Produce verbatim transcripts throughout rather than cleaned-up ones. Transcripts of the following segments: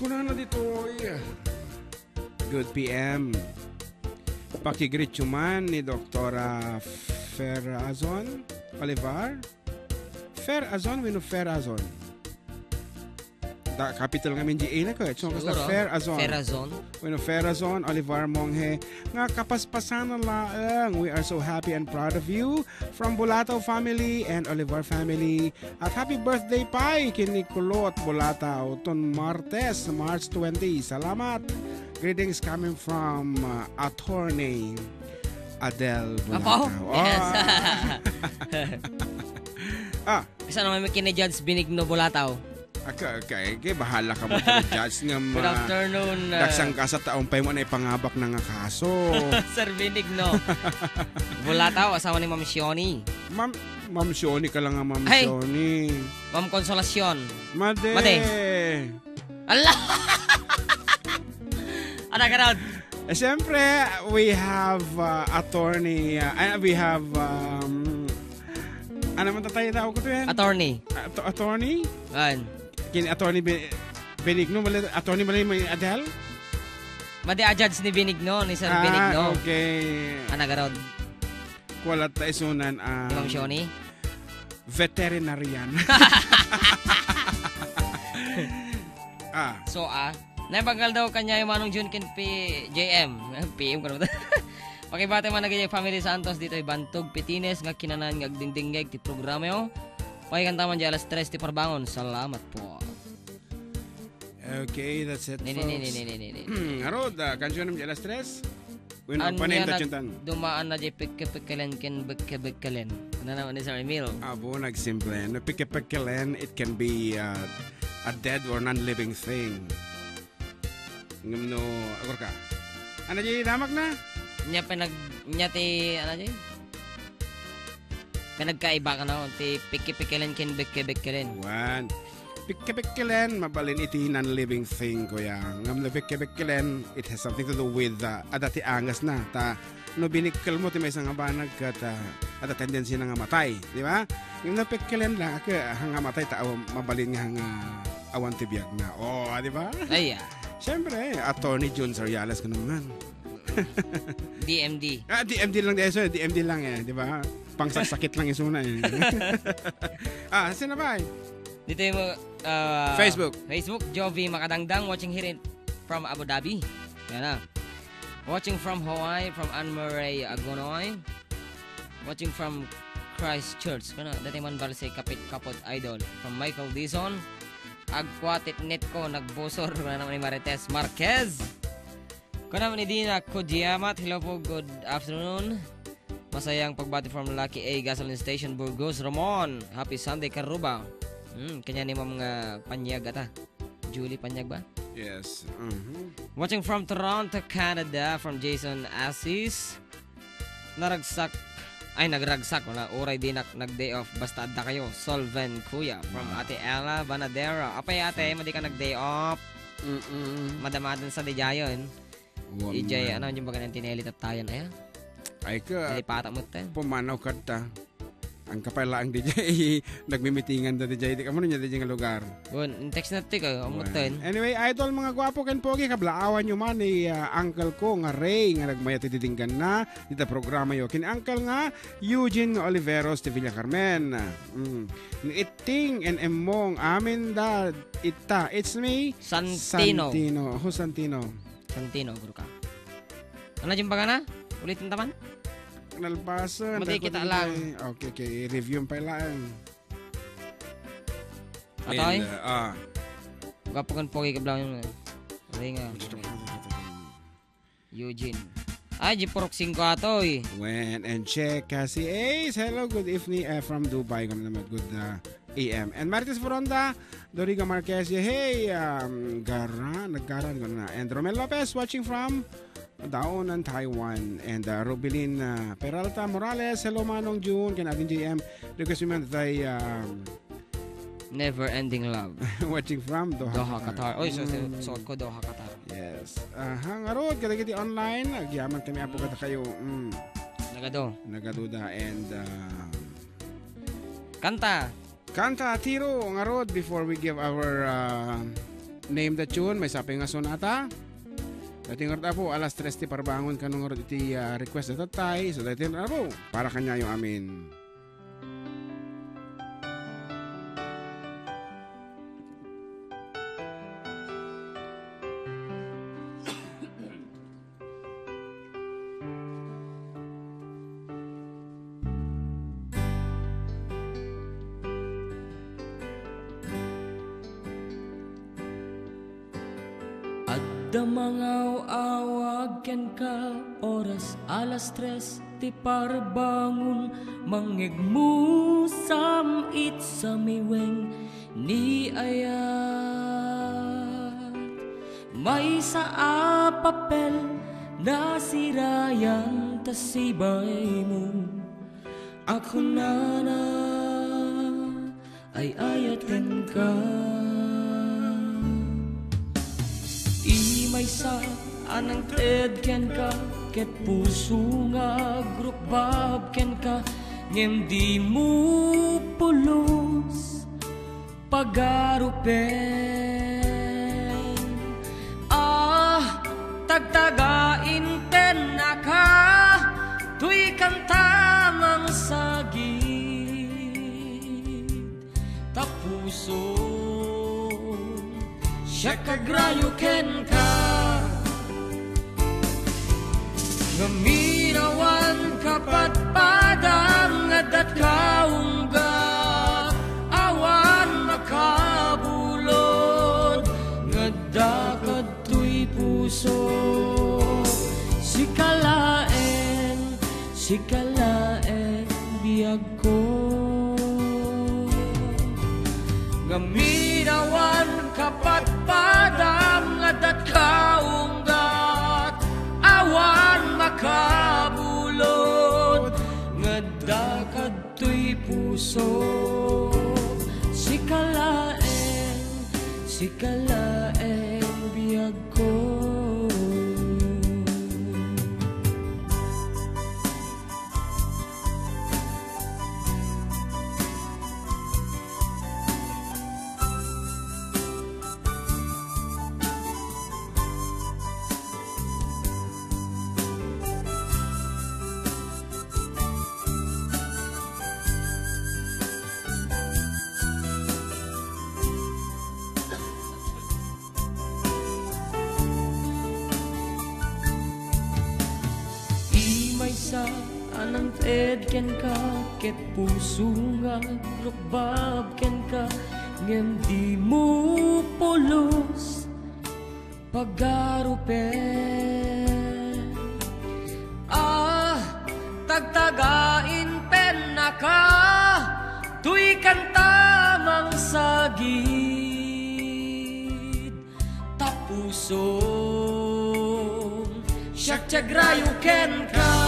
Kunana ditoy. Good P M. Pakigreet man ni Doktora Ferazon Olivar. Ferazon, wenno Ferazon. Da, capital ngamin di A na ko. So, basta Siguro. Ferazon. Ferazon. Wenno Ferazon Olivar Monghe. Nga kapaspasan laeng. We are so happy and proud of you. From Bulataw family and Olivar family. At happy birthday pay ken ni Kulot Bulataw ton Martes, March twenty. Salamat. Greetings coming from, uh, Attorney Adel Apo? Bulataw. Oh, Yes. ah. Ah. Kasano nga may kini Judge Benigno Bulataw? Aka, kay, kay bahala ka mo judge nga Good ma-, afternoon, uh, daksang kasa taong pay mo na ipangabak na nga kaso. Sir Benigno. Bulataw, asawa ni Ma'am Shioni. Ma'am, Ma'am Shoni ka lang nga Ma'am Ay! Shoni. Ma'am Consolacion. Made. Made. Ala! Ano ka ron? Eh, siyempre, we have, uh, attorney, uh, ah, we have, um, ano man tatay tawag ko to yan? Attorney. Ato-, attorney? An? Kin attorney Be-, Benigno, mali, attorney mali may Adel? Madi a judge ni Benigno, ni Sir Ah, Benigno. Okay. Ano ka ron? Kuwalat ta isunan ang Imam Shoni? Veterinarian. Ah. So, ah, naibagal daw kanya yung Manong Jun ken P-, J M. P M ko naman. Pakibati man naging family Santos dito ay Bantog, Pitines, nga kinanan nga agdingdingngeg ti programa yo. Pakikanta man di alas tres ti parbangon. Salamat po. Okay, that's it, Ni, ni, ni, folks. ni, ni, ni, ni, ni. Ngarud, ah, kansion di alas tres? Wenno, Ania panay na tatsyon tan. Dumaan na di pikke-pikkelen ken bekke-bekkelen. Ano naman ni Sir Emil? Abo, nagsimple. No, pikke-pikkelen, it can be, uh, a dead or non-living thing. Ngem no, agor ka. Ano di damak na? Nya pinag-, nya ti, ano di? Pinagkaiba ka na, ti pikke-pikkelen ken bekke-bekkelen. Wan. Pikke-pikkelen, mabalin iti non-living thing, kuya. Ngem no pikke-pikkelen, it has something to do with, uh, adda ti angas na. Ta, no binikkel mo ti maysa nga banag ket, ah, adda tendency na nga matay, di ba? Ngem no pikkelen lang, ket, ah, nga matay ta aw-, mabalin nga, nga awan ti biag na. Oh, ah, di ba? Ay, ah. Siyempre, Attorney Jun Soriales ka naman. D M D. Ah, D M D lang, eh, sorry, D M D lang, eh, di ba? Pangsaksakit lang isuna, eh. Ah, sino ba, eh? Dito yung, uh, Facebook. Facebook, Jovi Makadangdang, watching here in, from Abu Dhabi. Yan na. Watching from Hawaii, from Anne Marie Agonoy. Watching from Christchurch. Kuna, dati man balse kapit kapot idol. From Michael Dizon. Agkwatit net ko, nagbusor. Kuna naman ni Marites Marquez. Kuna naman ni Dina Kudiamat. Hello po, good afternoon. Masayang pagbati from Lucky A Gasoline Station, Burgos, Ramon. Happy Sunday, Karuba. Hmm, kanya ni Ma'am nga Panyag ata. Julie Panyag ba? Yes. Mhm. Watching from Toronto, Canada, from Jason Assis. Naragsak, ay, nagragsak, wala. Uray di nak-, nag-day off. Basta adda kayo. Solven Kuya, from Ah. Ate Ella Banadera. Apay, ate, Hmm. mo di ka nag-day off? Mm-mm. Madamadan sa di jayon. Wan Ijay, man. Ano, yung baga ng tineli tattayan, ay, ah? Ay ka, Nalipata mo, te. Pumanaw ka ta. Ang kapay laang di jay, nagmimitingan da di jay, di ka mo niya di jay nga lugar. Wan, text na ti ka, ang Wan. Mutan. Anyway, idol, mga gwapo ken pogi, kablaawan nyo man ni, ah, uncle ko nga Ray, nga nagmayat iti dinggan na, dita programa yo. Kin uncle nga, Eugene nga Oliveros, ti Villa Carmen. Mm. Ni Itting and Emmong, amin da, ita, it's me, Santino. Santino. Who's Santino? Santino, guru ka. Ano yung bagana? Ulitin taman? Nalpasan, Mati kita lang. Okay, okay. Review pa lang. Atoy? And, uh, ah. Gwapo kan pogi ka blang yun, eh. Ringa. Eugene. Ay, di purok singko atoy. When and check, uh, si Ace. Hello, good evening, uh, from Dubai. Kami naman, good, uh, A M. And Marites Furonda, Doriga Marquez, hey, um, Gara, nagkaran ko na. And Romel Lopez, watching from Daonan, Taiwan. And, uh, Rubilin, uh, Peralta Morales, hello, Manong June, ken Ading J M. Request mo man tayo, um, Never Ending Love. Watching from Doha, Doha, Qatar. Qatar. Oy, so, so, Mm. suot ko, Doha, Qatar. Yes. Aha, ngarud, kadagiti online, agyaman kami apo kada kayo. Mm. Nagado. Nagaduda and, uh, Kanta. Kanta, tiro, ngarud, before we give our, uh, Name the tune, maysa pay nga sonata. Daytoy ngarud, Apo, alas tres ti parbangon, kano ngarud iti, ah, request da tatay. So, daytoy ngarud, Apo, para kaniayo amin. Adda mangaw-awag kenka, oras alas tres ti parbangon, mangngegmusam it samiweng ni ayat. Maysa a papel, nasirayan ta sibaymo. A kunana, ay-ayatenka. Ti maysa a nangted kenka, ket puso nga agrukbab kenka, ngem dimo pulos pagarupen. Ah, tagtagaintennaka, toy kanta mangsagid. Ta puson siak agrayo kenka. Ngamin awan kapadpadam nga addatka unggat, awan makabulod nga adda kadtoy puso. Sika laeng, sika laeng biagko. Ngamin awan kapadpadam nga addatka unggat, awan makabulod nga adda kadtoy puso. Sika laeng, sika laeng biagko. Ti maysa a nangted kenka, ket puso nga agrukbab kenka, ngem dimo pulos pagarupen. Ah, tagtagaintennaka, toy kanta mangsagid. Ta pusom, siak ti agrayo kenka.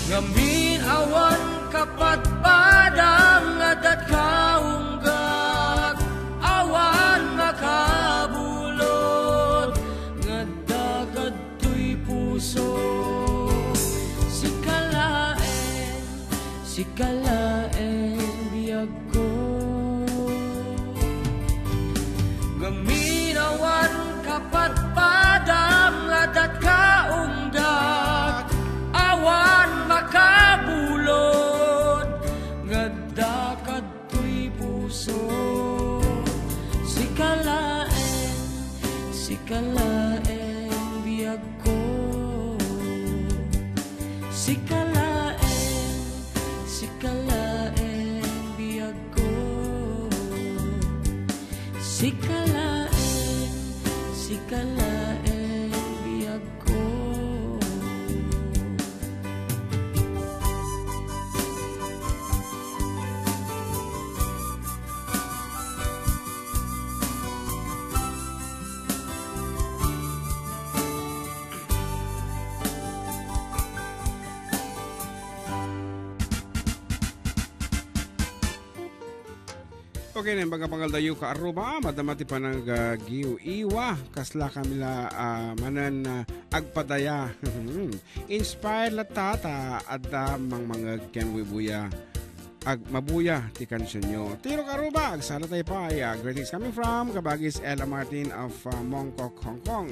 Ngamin awan kapadpadam nga addatka unggat, awan makabulod nga adda kadtoy puso. Sika laeng, sika laeng biagko. Ngamin awan kapadpadam nga addatka unggat, awan makabulod nga adda kadtoy puso. Sika laeng, sika laeng biagko. Sika laeng, sika laeng biagko. Sika laeng, sika laeng biagko. Okay, naimbag a pangaldayo, kaaruba, madama ti panagagiw-iwa, kasla kami la, ah, manen, ah, agpadaya. Inspire latta, ta adda mangmangeg ken wibuya. ag-, mabuya ti kansionyo. Tiro Karuba, agsala tayo pa. Yeah, greetings coming from Kabagis Ella Martin of, uh, Mongkok, Hong Kong.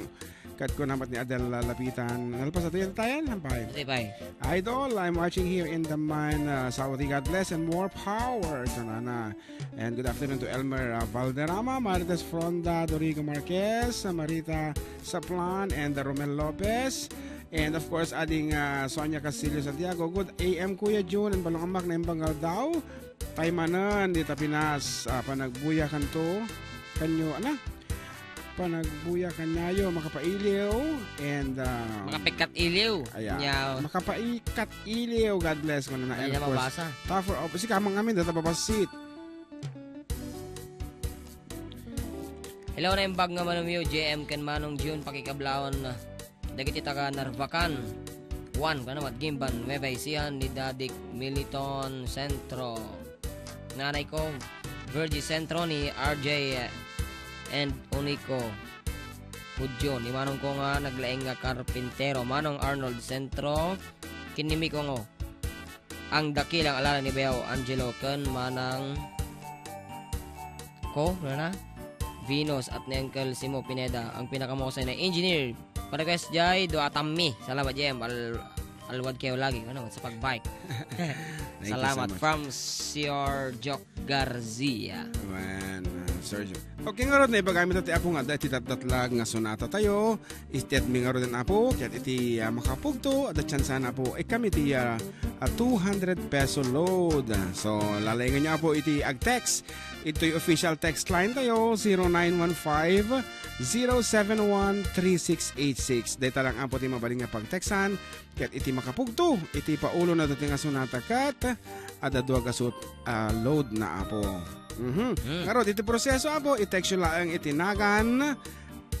Ket kuna met ni Adel Lapitan, nalpas tayo tayan, hampay. Hampay. Idol, I'm watching here in Daman, uh, Saudi. God bless and more power, kanana. And good afternoon to Elmer, uh, Valderrama, Marites Fronda, Dorigo Marquez, uh, Marita Saplan, and, uh, Romel Lopez. And of course, ading, uh, Sonia Castillo Santiago. Good A M, Kuya Jun, and Balong Amak na Imbang Aldaw. Taymanen, dita Pinas, uh, panagbuya kanto. Kanyo, ana? Panagbuya kanyayo, makapailiw, and, uh, Makapikkat iliw. Aya. Nyaw. Makapaikat iliw. God bless, kuna na. Ay, and of course, mabasa. Tougher of, si kamang amin, data babasit. Hello, naimbag nga Manong Mio, J M ken Manong June, pakikablaon, ah, dagiti taga Narvacan. Juan, kano, Matgimban, Nueva Ecija, ni Dadik Militon Centro. Nanay ko, Virgie Centro, ni R J and Unico Hudyo, ni Manong ko nga naglaing nga karpintero, Manong Arnold Centro, ken ni Miko nga ang dakila nga alala ni Bayaw Angelo ken manang ko, nana? Venus at ni Uncle Simo Pineda, ang pinakamusay na engineer. Pa-request jay, dua tammi. Salamat, J M. Al-, alwad kayo lagi, ano, sa pag-bike. Thank you so much. Salamat from Sir Jock Garcia. Ayan, uh, Sir Jock. Okay, ngarud, naibaga mi ti Apo nga, dahil ti tatdatlag nga sonata tayo. Istiat mi ngaruden, Apo, ket iti, ah, makapugto, adda tsansa, Apo, ikkam iti, ah, ah, two hundred peso load. So, lalaingan niyo, Apo, iti ag-text. Ito'y official text line tayo, zero nine one five, zero seven one, three six eight six. Dayta lang, Apo, ti mabalin nga pagtextan. Ket iti makapugto, iti paulo na dati nga sonata ket adda dua gasut, ah, load na, Apo. Mhm. Hmm. Ngarud, iti proseso, Apo, i-text yo laeng iti nagan,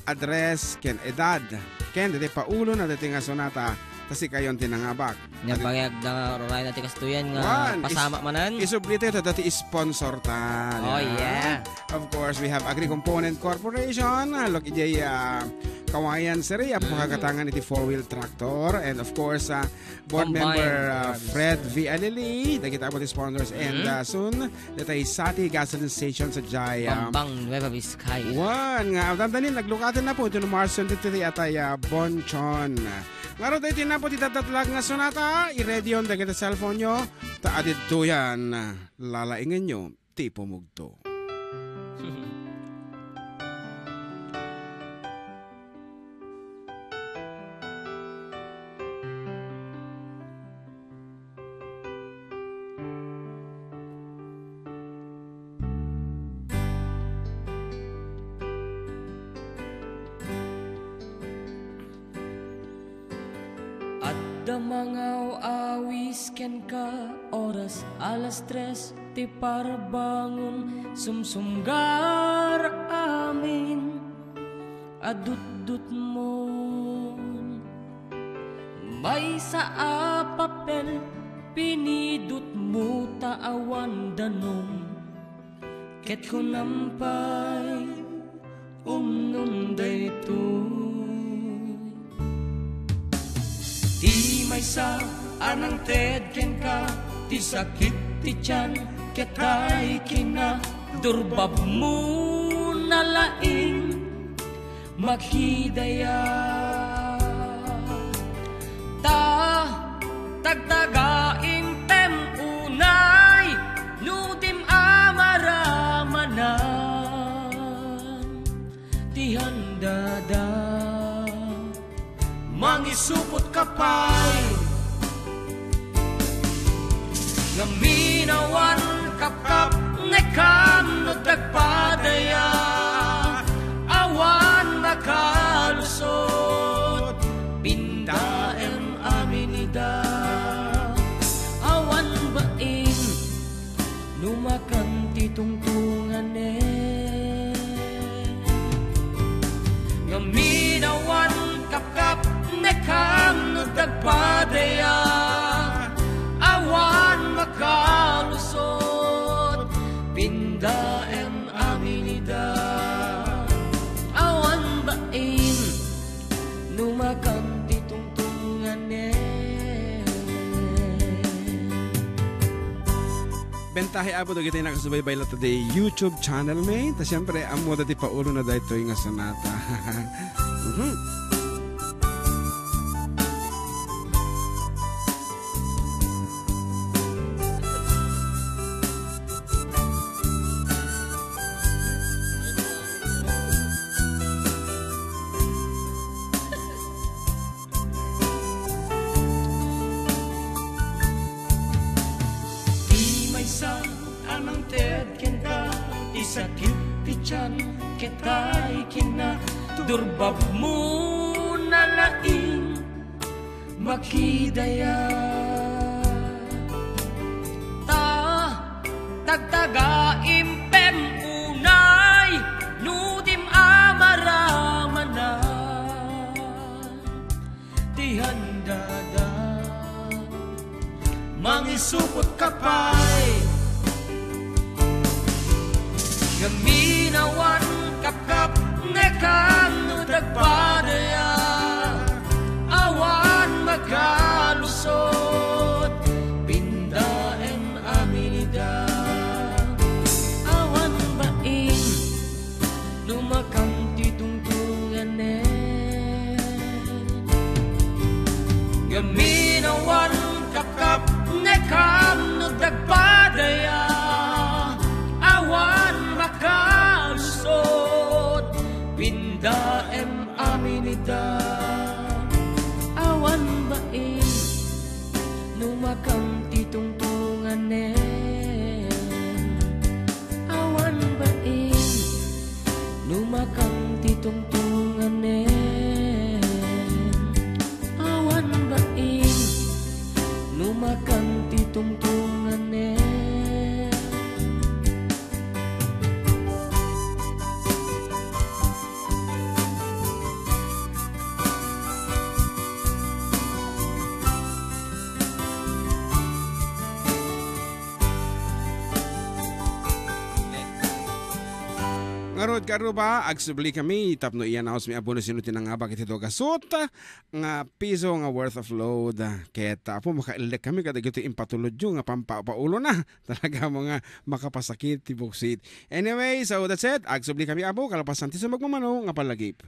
address, ken edad. Ken ditoy paulo na ditoy nga sonata, ta sikayon ti nangabak. Nga adi- bayag da, uray na ti kastoyan nga Juan, is-, pasama manen. Isubli tayo, ta dati sponsor ta, Oh, di ba? Yeah. Of course, we have Agri Component Corporation, ah, look, ijay, ah, Kawayan Siri, ah, Mm. makakatangan iti four-wheel tractor, and of course, ah, board Combine member, ah, harvester. Fred V. Alili, dagiti apo ti sponsors, and, Mm. ah, soon, Detay Sati Gasoline Station sa Jaya. Bambang, Nueva Vizcaya. Wan, nga, dandanin, naglukaten na po ito no March twenty-three at ay, ah, Bonchon. Ngarud, iti na po ti tatatlag nga sonata, i-ready on dagiti cellphone nyo, ta adidto yan, lalaingan nyo, ti pumugto. Adda mangaw-awis kenka, oras alas tres ti parbangon, sumsumgar amin a dutdutmon. Maysa a papel, pinidutmo ta awan danum. Ket kunam pay, umnon daytoy. Ti maysa a nangted kenka, ti sakit ti tian, ket ay kina, durbabmo na laing makidaya. Ta tagtagaimtem unay no dim a maramanan ti handada. Mangisupot ka pay. Ngamin awan kapkapnekam no dagpadaya, awan makalusot, pindaem amin ida. Awan bain no makan ti tungtunganen. Ngamin awan kapkapnekam no dagpadaya, awan makalusot, pinda Pentahi, Apo, dagiti nakasubaybay latta di YouTube channel mi. Ta, siyempre, ammo dati paulona daytoy nga sonata. Mhm. Ti maysa a nangted kenka, ti sakit ti tian, ket ay kinna, durbabmo na laing makidaya. Ta, tagtagaim pem unay, no dim a maramanan ti handada. Mangisupot ka pay. Ngamin awan kapkapnekam no dagpadaya. Awan makalusot, pindaem amin ida. Awan bain, no makam ti tungtunganen. Ngamin awan kapkapnekam no dagpadaya. Awan makalusot, pindaem amin ida. Awan bain, no makam ti tungtunganen. Awan bain, no makam ti tungtunganen. Awan bain, no makam ti tungtunganen. Ngarud, karuba, agsubli kami tapno iyanaos mi a bonus ino ti nangabak iti dua gasut nga piso nga worth of load. Ket, Apo, makaellek kami kadagitoy impatulodyo nga pampapaulona. Talaga mo nga makapasakit ti buksit. Anyway, so that's it. Agsubli kami, Apo, kalpasan ti sumagmamano nga palagip.